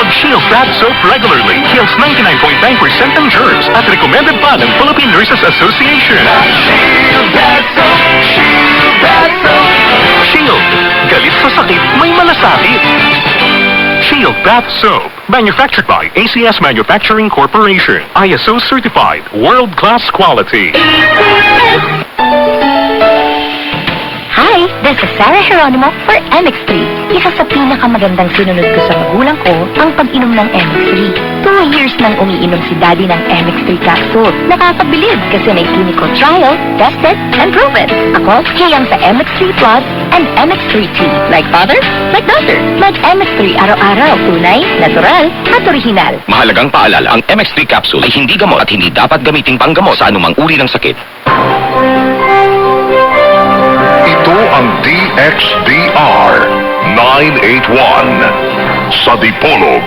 Mag-Shield Bath Soap regularly. Kills 99.9% ng germs at recommended pa ng Philippine Nurses Association. Shield Bath Soap! Shield Bath Soap! Shield. Galit sa sakit, may malasakit. Shield Bath Soap. Manufactured by ACS Manufacturing Corporation. ISO certified. World-class quality. Hi, this is Sarah Geronimo for MX3. Isa sa pinakamagandang sinunod ko sa magulang ko, ang pag-inom ng MX3. 2 years nang umiinom si Daddy ng MX3 capsule. Nakakabilib kasi may clinical trial, tested, and proven. Ako, hiyang sa MX3 Plus and MX3 Tea. Like father, like daughter. Mag MX3 araw-araw. Tunay, natural, at original. Mahalagang paalala, ang MX3 capsule ay hindi gamot at hindi dapat gamiting panggamot sa anumang uri ng sakit. Ito ang DXDR 981 sa Dipolog,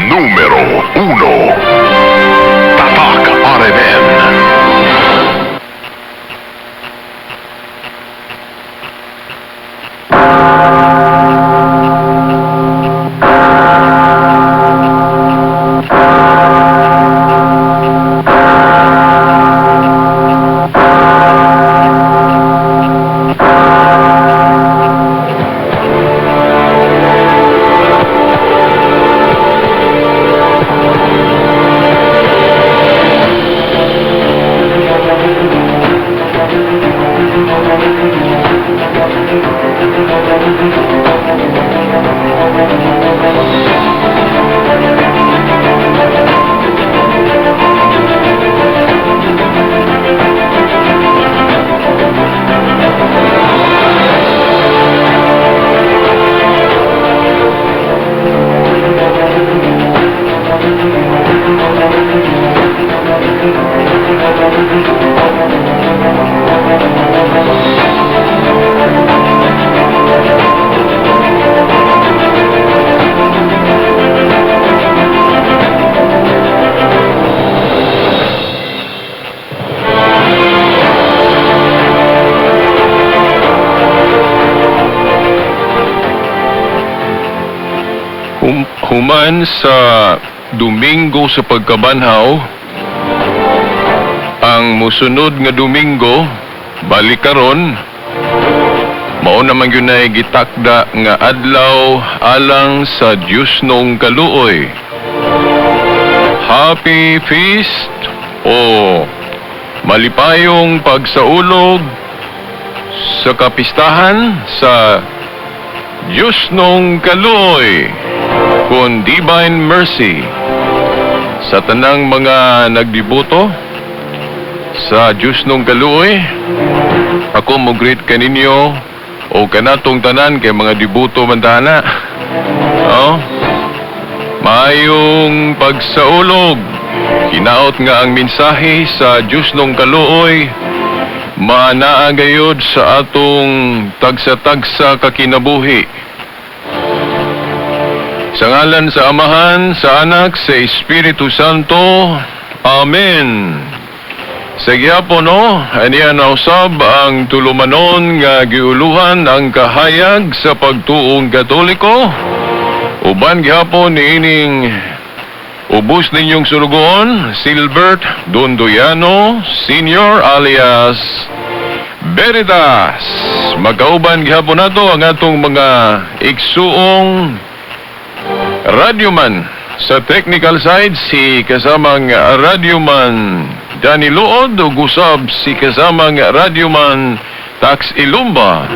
numero 1. Tatak RMN. Human sa Domingo sa pagkabanhaw, ang musunod nga Domingo, balik karon, mao naman gyud nay gitakda nga adlaw alang sa Dios nong kaluoy. Happy Feast o malipayong pagsaulog sa kapistahan sa Diyos nong kaluoy kun Divine Mercy sa tanang mga nagdibuto sa Diyos nong kaluoy. Ako mo greet kaninyo o kanatong tanan kay mga dibuto man tana. Oh, maayong pagsaulog. Hinaot nga ang mensahe sa Diyos nong kaluoy maanaa gayud sa atong tagsa-tagsa kakinabuhi. Sa ngalan sa Amahan, sa Anak, sa Espiritu Santo. Amen. Sa gihapon, no, aniya na usab ang tulumanon nga giuluhan ang kahayag sa pagtuong Katoliko. Uban gihapon niining ubos ninyong sulugoon, Silbert Dondoyano Senior alias Veritas. Magkauban gihapon nato ang atong mga igsuong radyoman. Sa technical side, si kasamang radyoman Danny Luod ug usab si kasamang radyoman Tax Ilumba.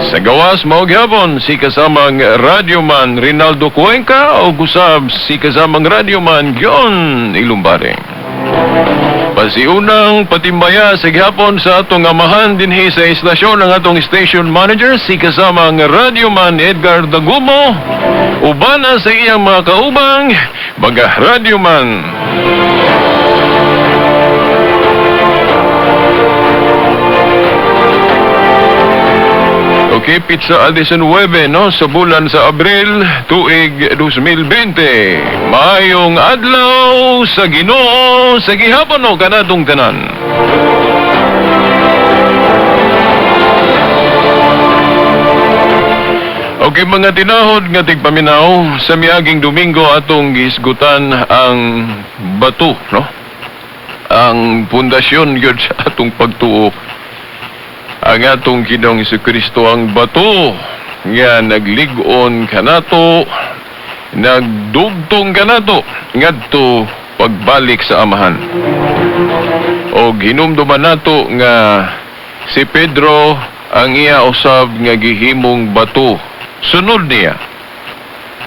Sa gawas mao gihapon si kasamang radyoman Rinaldo Cuenca ug usab si kasamang radyoman Gion Ilumbare. Pasiunang patimbaya sa gihapon sa atong amahan dinhi sa istasyon ang atong station manager si kasamang radyoman Edgar Dagumo, ubana sa iyang mga kaubang mga radyoman. Okay, pizza Addison 9, no? Sa bulan sa Abril, tuig 2020. Maayong adlaw sa Ginoo sa gihapon, no, kanatong tanan. Okay, mga tinahod nga tigpaminaw, sa miaging Domingo atong gihisgutan ang bato, no? Ang pundasyon gyud sa atong pagtuo. Ang atong Ginoong Kristo, ang bato nga naglig-on kanato, nagdugtong kanato ngadto pagbalik sa Amahan. O hinumduman nato nga si Pedro ang iya usab nga gihimong bato. Sunod niya.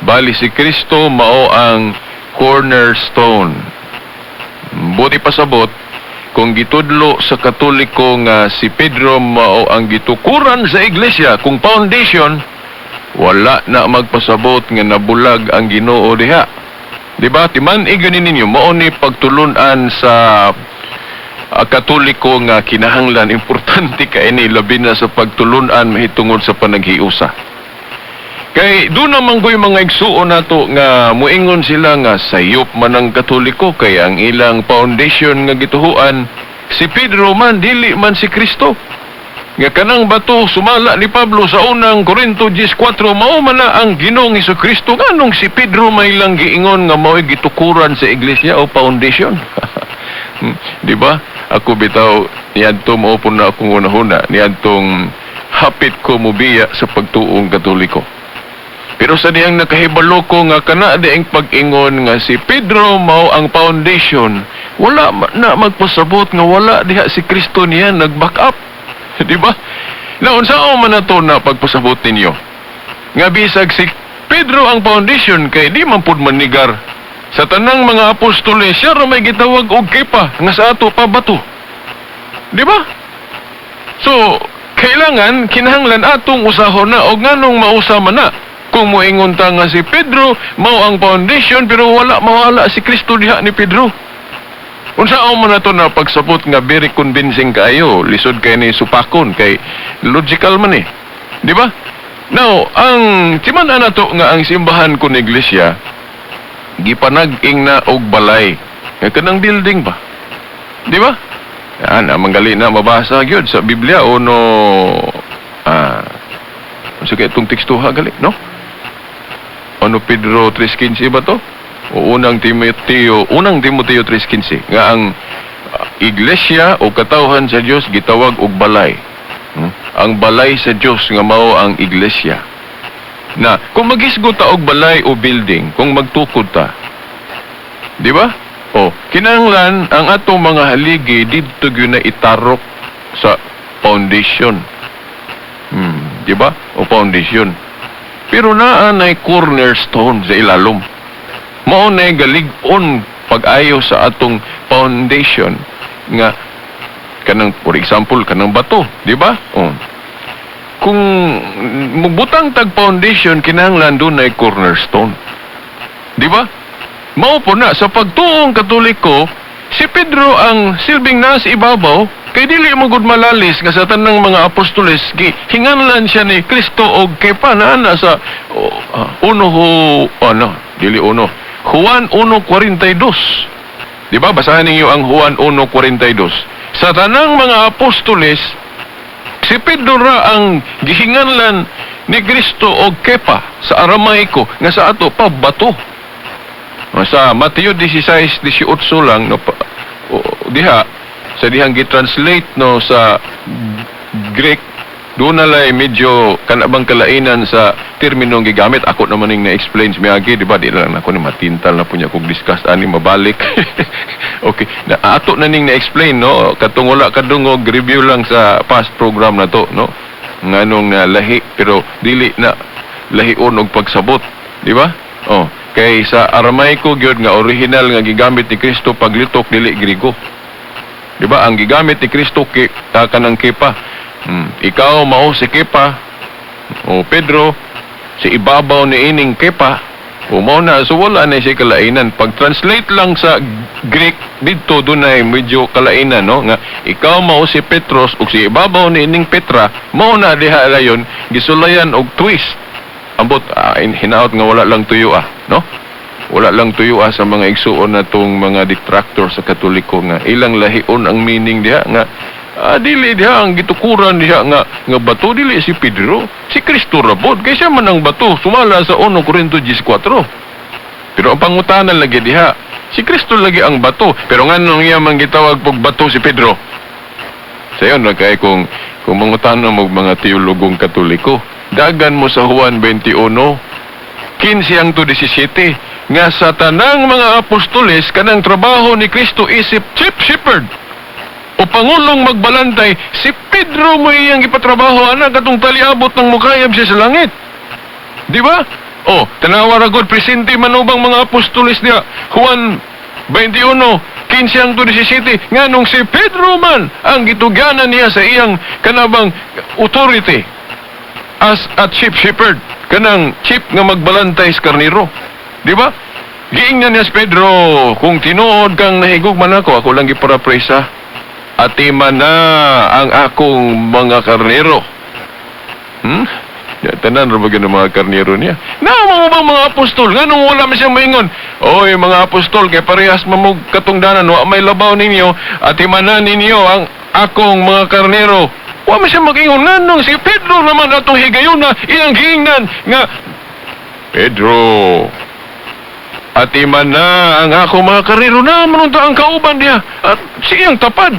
Bali si Kristo mao ang cornerstone. Buti pasabot, kung gitudlo sa Katoliko nga si Pedro mao ang gitukuran sa iglesia kung foundation, wala na magpasabot nga nabulag ang Ginoo diha. Di ba? Timan-i gyud ninyo, mao ni pagtulunan sa Katoliko nga kinahanglan importante kay ni, labi na sa pagtulunan mahitungod sa panaghiusa. Kay doon naman ko'y mga igsuon nato nga muingon sila nga sayop man ang Katoliko kay ang ilang foundation nga gituhuan si Pedro man, dili man si Kristo. Nga kanang bato sumala ni Pablo sa unang Korinto 10:4 mao man na ang Ginoong Kristo, nganong si Pedro may lang giingon nga mao'y gitukuran sa iglesia o foundation? Di ba? Ako bitaw niadto mao po na akong unahuna niadtong hapit ko mubiya sa pagtuong Katoliko. Pero sa diyang nakahibalo ko nga kana dieng pag-ingon nga si Pedro mao ang foundation, wala na magpasabot nga wala diha si Kristo niya nag-back up. Di ba? Na unsaon man nato na pagpasabot ninyo? Nga bisag si Pedro ang foundation kay di man pud manigar. Sa tanang mga apostoles, siya ra may gitawag og Kepa nga sa ato pa bato. Di ba? So, kailangan, kinahanglan atong usahon na og nganong mausa man na. Kung moingon ta nga si Pedro mao ang foundation pero wala mawala si Kristo diha ni Pedro. Unsaon man nato na pagsabot nga very convincing kaayo, lisod kay ni supakon kay logical man eh. Di ba? Now, ang timan-an nato nga ang simbahan kun iglesia gipanag-ing na og balay. Nga kanang building ba? Di ba? Yan, ang manggali na mabasa gyud sa Biblia o no, unsa kay itong teksto ha gali, no? Ano, Pedro 3:15 ba to? O unang Timoteo 3:15 nga ang iglesia o katawhan sa Dios gitawag og balay. Ang balay sa Dios nga mao ang iglesia. Na kung maghisgot ta og balay o building, kung magtukod ta, di ba? O, kinahanglan ang atong mga haligi didto gyud na itarok sa foundation. Di ba? O foundation. Pero naa nay cornerstone sa ilalom. Mao na galig-on pag-ayo sa atong foundation nga kanang, for example, kanang bato, di ba? Oh. Kung mubutang tag foundation, kinahanglan dunay cornerstone. Di ba? Mao po na sa pagtuong Katoliko, si Pedro ang silbing nasa ibabaw kay dili mo gud malalis nga sa tanang mga apostoles gi hinganlan siya ni Kristo og Kepa na ana sa uno ho ano dili uno Juan 1:42. Di ba? Basahan ninyo ang Juan 1:42. Sa tanang mga apostoles, si Pedro ra ang gihinganlan ni Kristo og Kepa sa Aramaiko nga sa ato pa bato. Sa Mateo 16:18 lang no, diha sa dihang gitranslate no sa Greek, doon na lay medyo kanabang kalainan sa terminong gigamit. Ako naman ning na-explain sa miagi, di ba? Di lang ako ni matintal na po niya kung discuss ani mabalik. Okay, na ato na ning na-explain no, katong wala kadungog, review lang sa past program na to no. Nganong na lahi pero dili na lahion og pagsabot, di ba? Oh, kay sa Aramaiko gyud nga original nga gigamit ni Kristo paglitok, dili Griego. Di ba? Ang gigamit ni Kristo ki kanang Kepa. Ikaw mao si Kepa o Pedro, si ibabaw ni ining Kepa. O mao na, so wala na siya kalainan. Pag translate lang sa Greek didto, dunay medyo kalainan no nga ikaw mao si Petros ug si ibabaw ni ining Petra, mao na diha rayon gisulayan og twist. Ambot hinaot nga wala lang tuyo no? Wala lang tuyo sa mga igsuon na tong mga detractor sa Katoliko nga ilang lahion ang meaning diha nga Ah, dili diha ang gitukuran diha nga nga bato dili si Pedro, si Kristo ra pod kay siya man ang bato sumala sa 1 Corinto 14. Pero ang pangutana lagi diha, si Kristo lagi ang bato, pero nganong iya man gitawag pog bato si Pedro? Sayon ra kay kung mangutana mo mga teologong Katoliko, dagan mo sa Juan 21:15 hangtod 17 nga sa tanang mga apostoles kanang trabaho ni Kristo isip chief shepherd o pangulong magbalantay, si Pedro mo iyang gipatrabaho ana katong taliabot ng mukayab siya sa langit. Di ba? Oh, tanawa ra gud presente manubang mga apostoles niya. Juan 21:15 hangtod 17, nganong si Pedro man ang gitugyanan niya sa iyang kanabang authority as a chief shepherd, kanang chief nga magbalantay sa karniro. Di ba? Giingnan niya si Pedro, "Kung tinuod kang nahigugma nako," ako lang giparaphrase, "atiman na ang akong mga karnero." Ya, tanan ra ba ng mga karnero niya? Naa mo ba mga apostol? Nganong wala man siya maingon? "Oy, mga apostol, kay parehas mamog katungdanan, wa may labaw ninyo, atimanan ninyo ang akong mga karnero." Wa man siya mag-ingon. Nganong si Pedro naman atong higayuna, iyang giingnan nga, "Pedro, atiman na ang akong mga karnero," na manunta ang kauban niya at siyang tapad.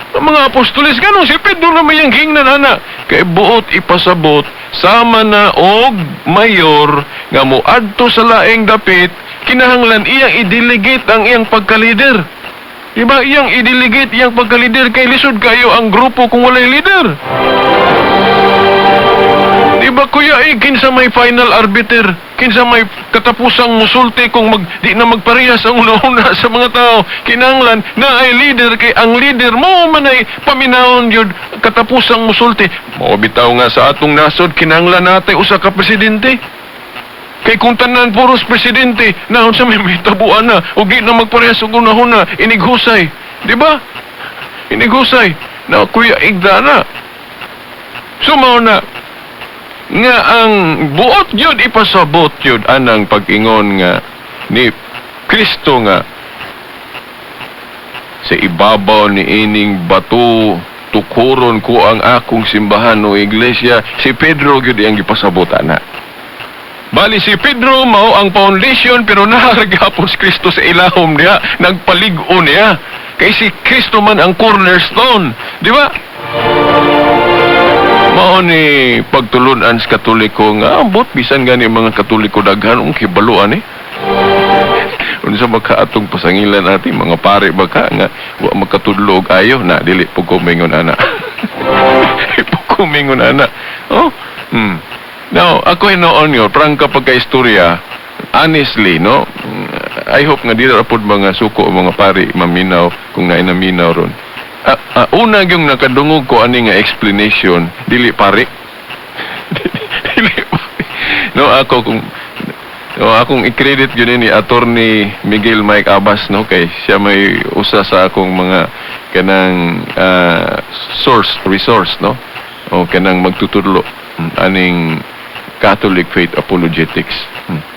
Ang mga apostoles, ganun si Pedro na may gingnan ana. Kay buot ipasabot, sama na og mayor nga moadto sa laing dapit, kinahanglan iyang i-delegate ang iyang pagka-leader. Diba? Iyang i-delegate iyang pagka-leader kay lisod kayo ang grupo kung walay leader. Di ba, kuya, eh, kinsa may final arbiter? Kinsa may katapusang musulti kung di na magparehas ang una-una sa mga tao? Kinahanglan na ay leader kay ang leader mo man ay paminawon yun katapusang musulti. Mao bitaw nga sa atong nasod kinahanglan natay usa ka presidente. Kay kung tanan puros presidente, naon sa may mitabuan na, ug di na magparehas og una-una, inighusay. Di ba? Inighusay. Na kuya igda na. So mao na nga ang buot yun ipasabot yun anang pag-ingon nga ni Kristo nga sa ibabaw ni ining bato tukuron ko ang akong simbahan o iglesia, si Pedro gyud ang gipasabot ana. Bali si Pedro mao ang foundation, pero naharagapon si Kristo sa ilahom niya, nagpalig-on niya. Kay si Kristo man ang cornerstone, di ba? Mao ni pagtulunan sa Katoliko nga ambot bisan gani mga Katoliko daghan ang kibaluan eh. Unsa maka atong pasangilan natin mga pare baka nga wa makatudlo og ayo na dili po ko mingon ana. Dili po ko mingon ana. Oh. Now, ako hinuon yo, prangka pagka-istorya, honestly, no? I hope nga dili ra pod mga suko o mga pari maminaw kung naay naminaw ron. Una yung nakadungog ko ani nga explanation, dili pare. Dili pare. No, ako kung no, akong i-credit yun ni Attorney Miguel Mike Abbas, no, kay siya may usa sa akong mga kanang source resource, no, o kanang magtutudlo aning Catholic Faith Apologetics.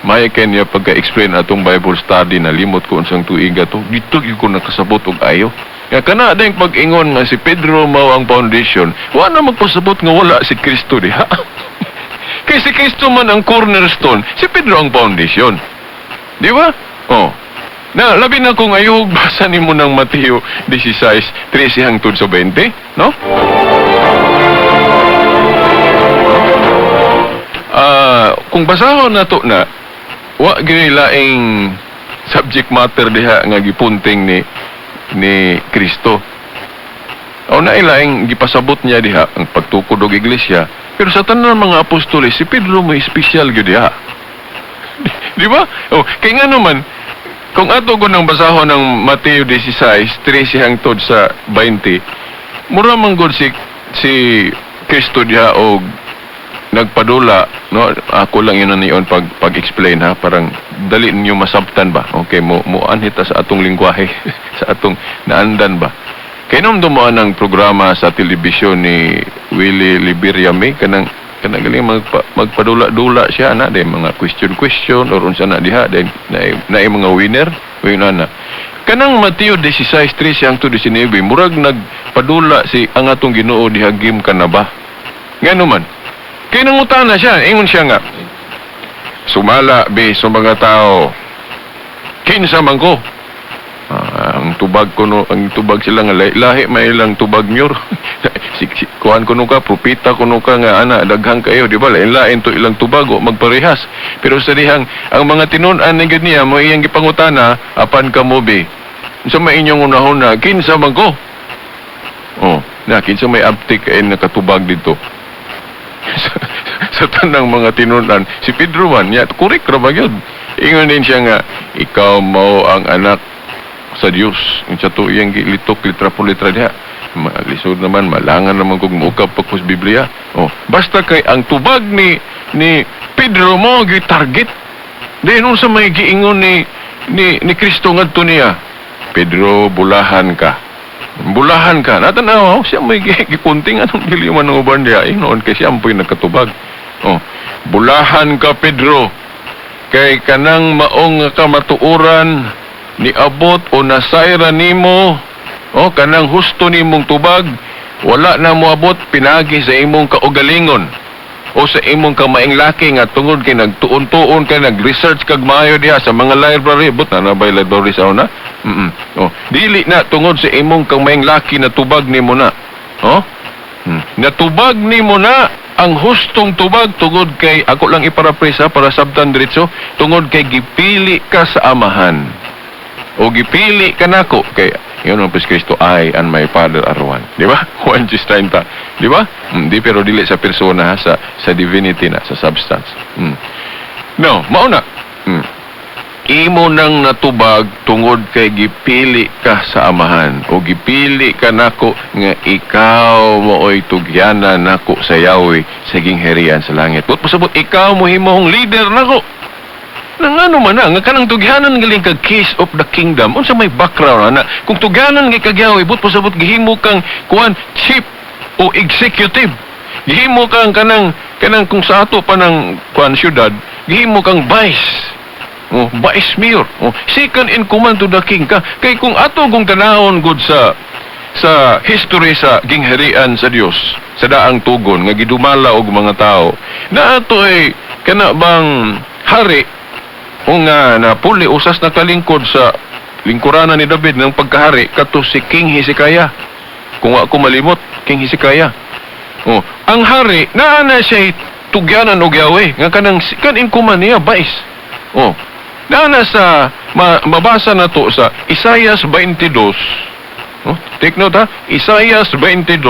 Maya kay niya pagka-explain atong Bible study na limot ko unsang tuiga to. Dito gyud ko nakasabot og ayo. Nga kana ding pag-ingon nga si Pedro mao ang foundation, wa na magpasabot nga wala si Kristo diha. Kay si Kristo man ang cornerstone, si Pedro ang foundation. Di ba? Oh. Na, labi na kung ayaw basa nimo ng Mateo 16, 13 hangtod sa 20, no? Kung basahon na to na, wa gyud laing subject matter diha nga gipunting ni Kristo. O na ilaing gipasabot niya diha ang pagtukod og iglesia, pero sa tanan mga apostoles si Pedro may espesyal gyud diha. Di ba? O kay nga naman kung ato ko nang basahon ng Mateo 16, 13 hangtod sa 20, mura man gud si Kristo diha og nagpadula, no? Ako lang yun niyon pag-explain ha, parang dali ninyo masabtan ba. Okay, mo mo anhita sa atong lingwahe, sa atong naandan ba. Kay nung dumaan ang programa sa telebisyon ni Willie Liberia May, kanang kanang galing magpadula-dula siya ana, day mga question question or unsa na diha, day na, na mga winner winner na. Kanang Mateo 16:13 hangtod 19, murag nagpadula si ang atong Ginoo diha gim ka na ba? Ngano man? Kay nangutana siya, ingon siya nga, "Sumala be sa mga tao, kinsa man ko?" Ah, ang tubag ko no, ang tubag sila nga lahi, lahi may ilang tubag nyor. Si, kuan kuno ka, propeta kuno ka nga ana, daghan kayo, di ba? Lain-lain to ilang tubag o magparehas. Pero sa dihang ang mga tinun-an ni gid niya mo iyang gipangutana, "Apan kamo be? Unsa may inyong unahuna, kinsa man ko?" Oh, na kinsa may aptik ay nakatubag dito? Sa tanang mga tinun-an, si Pedro man, ya, correct ra ba gyud? Ingon din siya nga, "Ikaw mao ang anak sa Dios." Unsa to iyang gilitok litra po litra diha. Lisod naman, malangan naman kung muukab pa ko sa Biblia. Oh, basta kay ang tubag ni Pedro mo gi target. Di unsa may giingon ni Kristo ngadto niya? "Pedro, bulahan ka. Bulahan ka." Natanaw, siya may gikunting anong dili man ang uban diha. Inoon kay siya po'y nagkatubag. Oh, "Bulahan ka, Pedro. Kay kanang maong nga kamatuoran niabot o nasayra nimo, oh, kanang husto nimong tubag, wala na moabot pinagi sa imong kaugalingon o sa imong kamaing laki nga tungod kay nagtuon-tuon ka, nag-research kag maayo diha sa mga library." But na na ba'y library sa una? Oh, dili na tungod sa imong kamaing laki na tubag nimo na. Oh? Natubag nimo na ang hustong tubag tungod kay, ako lang iparaphrase ha, para sabtan diretso, tungod kay gipili ka sa Amahan. O gipili ka nako kay yun ang Kristo, "I and my Father are one." Di ba? 1:30. Di ba? Di pero dili sa persona ha, sa divinity na, sa substance. No, mao na. Imo nang natubag tungod kay gipili ka sa Amahan o gipili ka nako nga ikaw mooy tugyanan nako sa Yahweh sa gingharian sa langit. But pasabot ikaw mo himong leader nako. Nang ano man na, nga kanang tugyanan galing kag keys of the kingdom, unsa may background ana? Kung tugyanan ngay kag Yahweh, but pasabot gihimo kang kuan chief o executive. Gihimo kang kanang kung sa ato pa ng kuan syudad, gihimo kang vice. Oh, vice mayor. Oh, second in command to the king ka. Kay kung ato kung tanahon gud sa history sa gingharian sa Dios sa daang tugon nga gidumala og mga tao na ato ay kana bang hari o nga napuli usas nakalingkod sa lingkuranan ni David ng pagkahari, kato si King Hezekiah. Kung ako malimot, King Hezekiah. Oh, ang hari naa na siya tugyanan og Yahweh nga kanang second in command niya, vice. Oh, naa na sa mabasa na to sa Isaias 22. Oh, take note ha, Isaias 22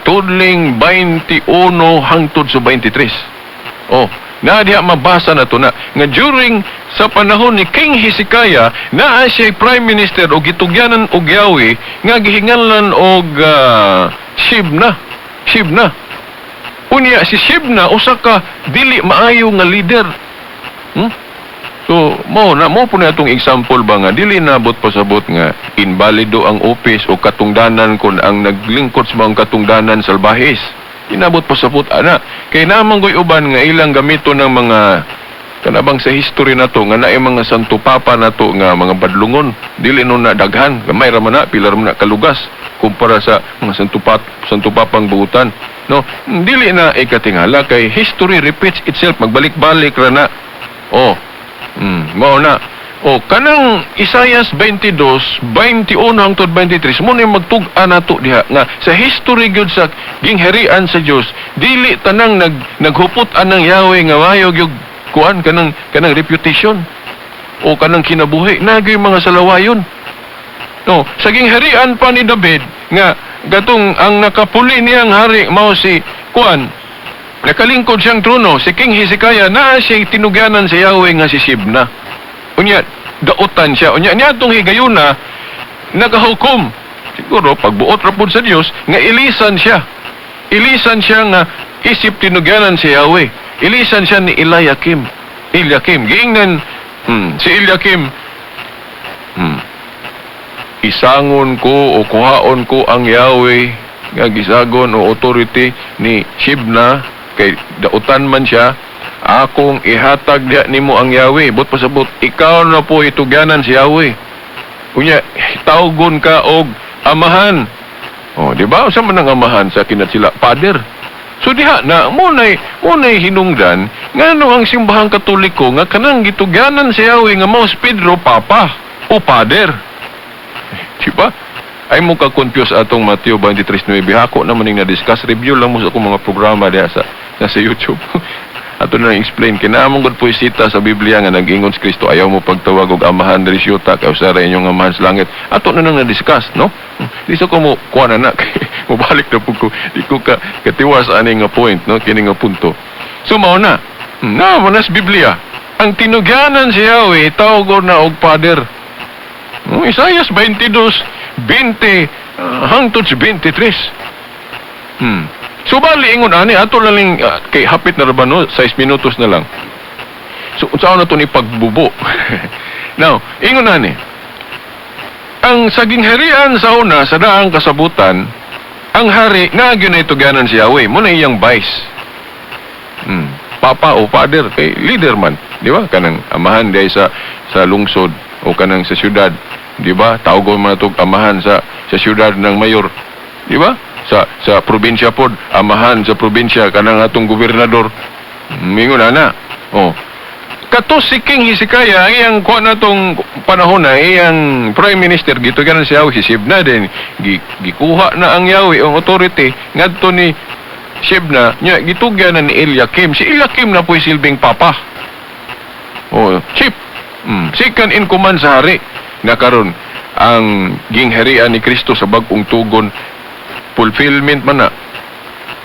tudling 21 hangtod sa 23. Oh, na diha mabasa na to na nga during sa panahon ni King Hezekiah, naa siya prime minister o gitugyanan og Yahweh nga gihinganlan og Shibna. Shibna. Unya si Shibna usa ka dili maayo nga leader. So, mo na mo po na itong example ba nga dili nabot pasabot nga inbalido ang office o katungdanan kun ang naglingkod sa mga katungdanan salbahis. Inabot pasabot ana. Kay namang goy uban nga ilang gamito ng mga kanabang sa history na to nga naay mga Santo Papa na to nga mga badlungon, dili no na daghan, gamay ra man na, pila ra man na kalugas kumpara sa mga Santo Papang buutan, no? Dili na ikatingala kay history repeats itself, magbalik-balik ra na. Oh, mao na. O kanang Isaias 22, 21 hangtod 23 mo ni magtug-an nato diha nga sa history gyud sa gingharian sa Dios, dili tanang naghupot anang Yahweh nga maayo gyud kuan kanang reputation o kanang kinabuhi nagyoy mga salawayon. No, sa gingharian pa ni David nga gatong ang nakapuli niyang hari mao si kuan, nakalingkod siyang trono si King Hezekiah, naa siya tinugyanan sa Yahweh nga si Shibna. Unya dautan siya. Unya niya atong higayuna nakahukom siguro pagbuot ra pud sa Dios nga ilisan siya. Ilisan siya nga isip tinugyanan si Yahweh. Ilisan siya ni Eliakim. Eliakim giingnan, si Eliakim, "Isangon ko o kuhaon ko ang Yahweh nga gisagon o authority ni Shibna kay dautan man siya. Akong ihatag diha nimo ang Yahweh." But pasabot ikaw na po itugyanan si Yahweh. Unya tawgon ka og amahan. Oh, di ba? Unsa man ang amahan sa sila? Father. So diha na mo nay hinungdan ngano ang simbahang Katoliko nga kanang gitugyanan si Yahweh nga mao si Pedro papa o father. Di ba? Ay mo ka confuse atong Mateo 23:9. Hako naman ning na-discuss, review lang mo sa akong mga programa diha sa nasa YouTube. Ato na explain kay naa man gud po'y sita sa Biblia nga nag-ingon si Kristo, ayaw mo pagtawag og amahan diri syuta kay usa ra inyong amahan sa langit. Ato na nang na-discuss, no? Di sa ko mo kuha na na mobalik na pud ko, di ko ka katiwas ani nga point, no, kini nga punto. So mao na. Na mo na sa Biblia. Ang tinugyanan si Yahweh tawgon na og Father. No, Isaias 22:20 hangtod sa 23. So bali ingon ani ato laling kay hapit na ra ba, no, 6 minutos na lang. So unsaon na to ni pagbubo? Now, ingon ani. Ang saging harian sa una sa daang kasabutan, ang hari na gyud na itugyanan si Yahweh, mo na iyang vice. Papa o father kay leader man, di ba? Kanang amahan diay sa lungsod o kanang sa syudad, di ba? Tawgon man natog amahan sa syudad ng mayor, di ba? Sa probinsya pod, amahan sa probinsya kanang atong gobernador. Mingon ana. Oh. Kato si King Hezekiah, iyang kuha na tong panahon na iyang prime minister gitugyanan si Yahweh si Shebna, din gikuha na ang Yahweh ang authority ngadto ni Shebna nya gitugyan na ni Eliakim. Si Eliakim na po'y silbing papa. Oh, chief. Second in command sa hari. Na karon ang gingharian ni Kristo sa bag-ong tugon, fulfillment man na.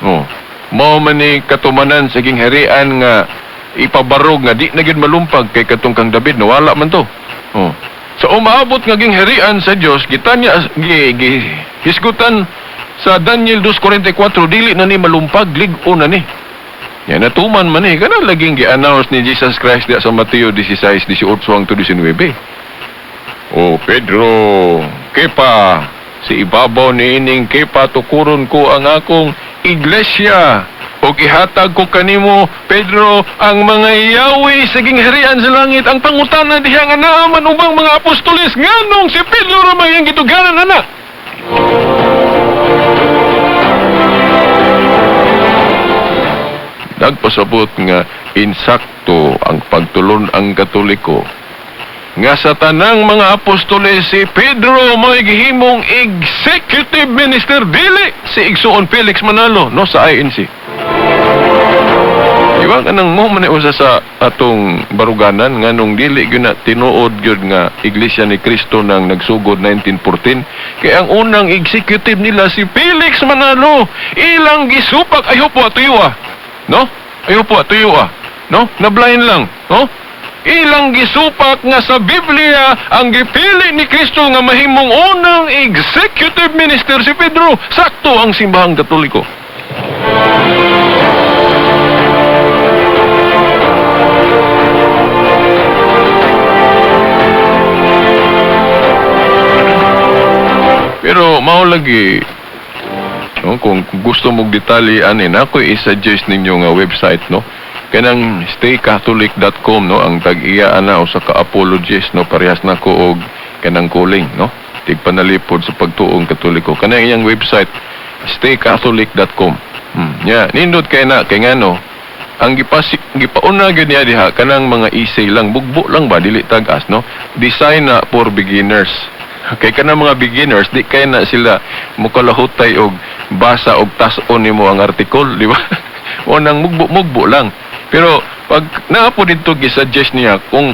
Oh. Mao man ni katumanan sa gingharian nga ipabarog nga di na gyud malumpag kay katong kang David nawala man to. Oh. Sa umaabot nga gingharian sa Dios, gitanya gi, gi hisgutan sa Daniel 2:44, dili na ni malumpag, lig-on na ni. Yan natuman man eh. Kana laging gi-announce ni Jesus Christ diya sa Mateo 16:18 hangtod 19. O Pedro, Kepa, si ibabaw ni ining Kepa tukuron ko ang akong iglesia. O ihatag ko kanimo, Pedro, ang mga yawi sa gingharian sa langit. Ang pangutana diha nga naa man ubang mga apostoles, nganong si Pedro ra may ang gituganan ana? Nagpasabot nga insakto ang pagtulon ang Katoliko nga sa tanang mga apostoles si Pedro mo'y gihimong executive minister, dili si Igsoon Felix Manalo, no, sa INC. Di ba kanang mo man usa sa atong baruganan nganong dili gyud na tinuod gyud nga Iglesia ni Cristo nang nagsugod 1914, kay ang unang executive nila si Felix Manalo, ilang gisupak ayo po tuyo, no? Ayo po tuyo, no? Na blind lang, no? Ilang gisupak nga sa Biblia ang gipili ni Kristo nga mahimong unang executive minister si Pedro. Sakto ang simbahang Katoliko. Pero mao lagi, no, kung gusto mong detalye ani na ako i-suggest ninyo nga website, no, kanang staycatholic.com, no, ang tag-iya ana usa ka apologist, no, parehas nako og kanang calling, no, tigpanalipod sa pagtuong Katoliko. Kanang iyang website staycatholic.com. Nya nindot kay na kay ngano ang gipauna gyud niya diha kanang mga essay lang, bugbo lang ba, dili tag-as, no, design na for beginners. Kay kanang mga beginners di kay na sila mukalahutay og basa og tas-on nimo ang article, di ba? O nang mugbo-mugbo lang. Pero pag naa po dito gisuggest niya kung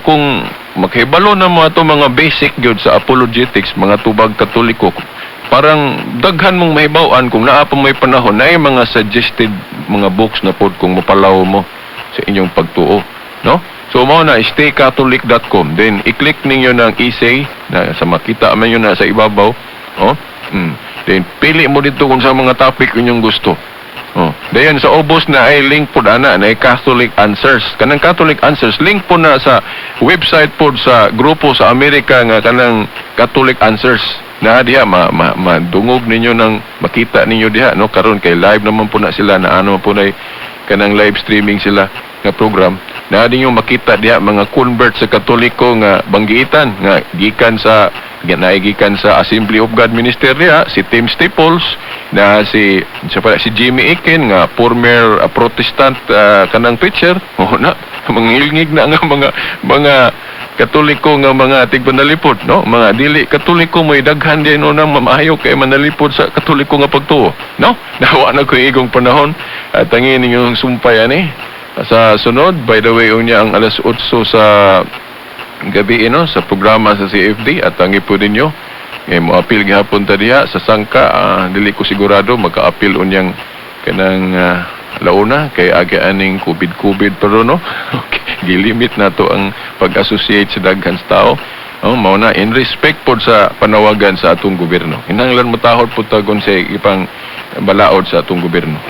maghibalo na mo ato mga basic gyud sa apologetics, mga tubag Katoliko, parang daghan mong mahibaw-an kung naa pa may panahon na ay mga suggested mga books na pod kung mapalaw mo sa inyong pagtuo, no? So mao na staycatholic.com, then i-click ninyo ng essay na sa makita man yun na sa ibabaw, oh. Then pili mo dito kung sa mga topic inyong gusto. Oh, dayon sa ubos na ay link pod ana na ay Catholic Answers. Kanang Catholic Answers link po na sa website pod sa grupo sa Amerika nga kanang Catholic Answers. Na diha madungog ninyo nang makita ninyo diha, no, karon kay live naman po na sila na ano po na kanang live streaming sila nga program. Na ninyo makita diha mga convert sa Katoliko nga banggiitan nga gikan sa Naigikan sa Assembly of God Minister niya, si Tim Staples, na si sa pala, si Jimmy Akin nga former Protestant kanang preacher. Oh, na mangilngig na nga mga Katoliko nga mga tigpanalipod, no? Mga dili Katoliko may daghan din no nang mamaayo kay manalipod sa Katoliko nga pagtuo, no? Nawa na ko igong panahon at ang inyong sumpay ani sa sunod. By the way, unya ang alas 8 sa gabi, no, sa programa sa CFD at ang ipo ninyo ngay mo apil gihapon ta diha sa sangka. Dili ko sigurado maka-apil unyang kanang launa kay agi aning COVID COVID pero, no. Okay, gilimit na to ang pag-associate sa daghan sa tao. Oh, mao na in respect pod sa panawagan sa atong gobyerno. Kinahanglan motahod pud ta sa ipang balaod sa atong gobyerno.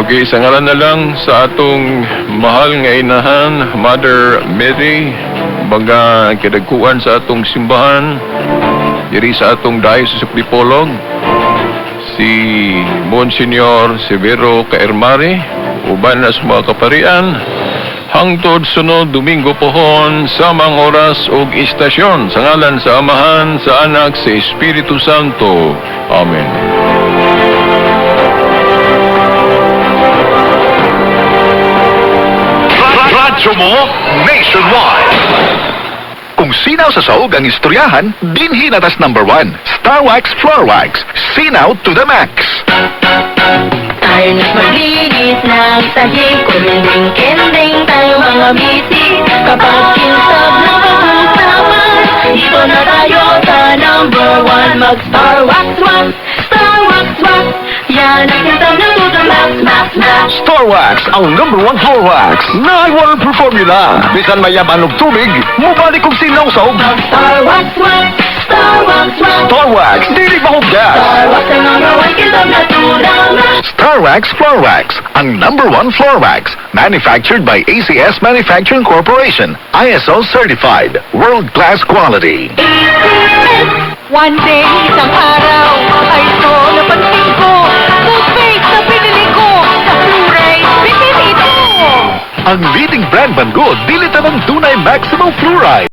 Okay, sa ngalan na lang sa atong mahal nga inahan, Mother Mary, mga kidagkuan sa atong simbahan, diri sa atong Diocese of Dipolog, si Monsignor Severo Caermari, uban na sa mga kaparian, hangtod sunod Domingo pohon, samang oras ug istasyon, sa ngalan sa Amahan, sa Anak, sa Espiritu Santo. Amen. Radyo mo nationwide. Kung sinaw sa saog ang istoryahan, dinhi na tas number 1. Star Wax Floor Wax. Sinaw to the max. Tayo na't maglinis ng sahig. Kuminding-kinding tayo mga busy. Kapag kintab na pag-usapan, dito na tayo sa number 1. Mag Star Wax Wax, Star Wax Wax. Yan ang kintab na to the max, max, max. Star Wax, ang number 1 floor wax. Na waterproof formula. Bisan mayaman og tubig, mubalik og sinaw sa Mag Star Wax Wax, Star Wax Wax. Star Wax, dili mahugdas. Star Wax ang number 1 kintab na to the max. Star Wax Floor Wax, ang number 1 floor wax. Manufactured by ACS Manufacturing Corporation. ISO certified. World-class quality. One day, isang araw, ay ito napansin ko. Toothpaste na pinili ko, sa fluoride, bitin ito. Ang leading brand man gud, dili tanang dunay maximum fluoride.